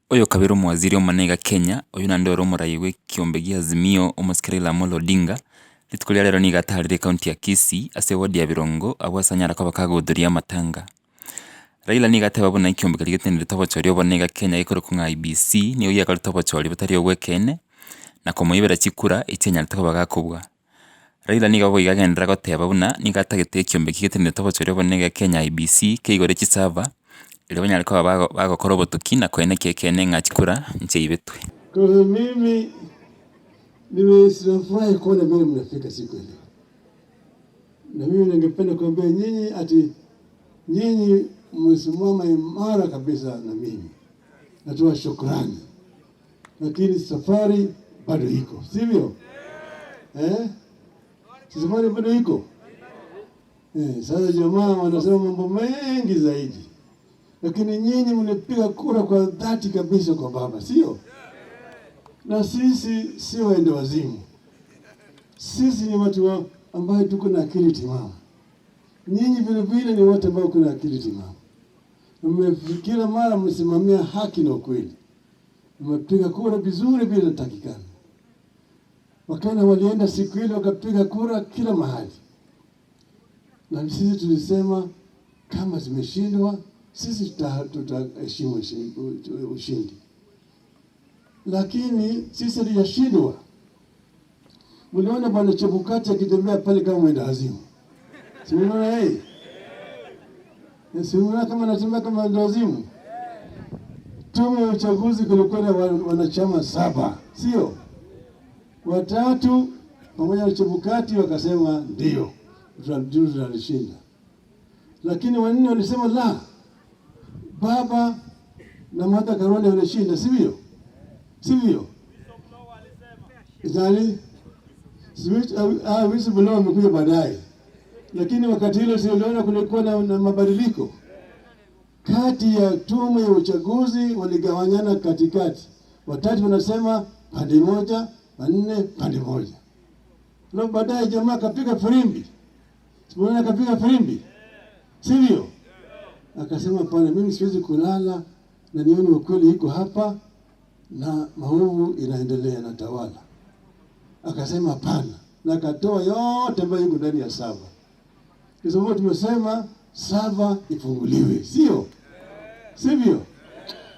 Oyo kabere omowaziri omonene iga Kenya, oywo naende ore omorai bwa ekiombe gia Azimio omosike Raila Amolo Odinga, rituko ria rero nigo atarire ecounty ya Kisii ase eward ya Birongo abwo ase anyare koba kagohudhuria amatanga. Raila nigo ateba buna ekiombe keria getenerete obochori obonene iga Kenya gekorokwa ng'a IEBC, nigo giakorete obochori botari obwa ekeene, na komoibera chikura echio anyarete koba gakobua. Raila nigo boigo agenderera goteba buna nigo atagete ekiombe ekio getenerete obochori obonene iga Kenya IEBC, keigore chiserver, erio banyare koba bago bagokora obotuki na koenekia ekeene ng'a chikura nchiaibetwe. Kwa hivyo mimi nimefurahi kuona vile mnafika siku ya leo, na mimi ningependa kuambia nyinyi ati nyinyi mmesimama imara kabisa na mimi natoa shukrani, lakini safari bado iko, sivyo? Eh? Si safari bado iko eh? Sasa jamaa wanasema mambo mengi zaidi, lakini nyinyi mlipiga kura kwa dhati kabisa kwa baba, sio? Na sisi si waende wazimu, sisi ni watu wa ambayo tuko na akili timamu. Nyinyi vile vile ni watu ambao kuna akili timamu. Kila mara mmesimamia haki na ukweli, mmepiga kura vizuri vile inatakikana. Wakenya walienda siku ile wakapiga kura kila mahali, na sisi tulisema kama zimeshindwa, sisi tutaheshimu ushindi, lakini sisi hatujashindwa. Mliona bwana Chebukati akitembea pale kama mwenda wazimu, si mliona yeye? Si mliona kama anatembea kama mwenda wazimu? Tume ya uchaguzi kulikuwa na wanachama saba, sio? Watatu pamoja na Chebukati wakasema ndio tunalishinda, lakini wanne walisema la, baba na Martha Karua walishinda, sivyo? Sivyo? Nani? Whistleblower amekuja baadaye, lakini wakati hilo si uliona kulikuwa na mabadiliko kati ya tume ya uchaguzi, waligawanyana katikati, watatu wanasema pande moja, wanne pande moja. Alafu baadaye jamaa akapiga firimbi, simuona akapiga firimbi, sivyo? Akasema pale, mimi siwezi kulala na nione ukweli iko hapa na maovu inaendelea na tawala. Akasema hapana, na akatoa yote ambayo iko ndani ya server. Kwa sababu tumesema server ifunguliwe, sio sivyo?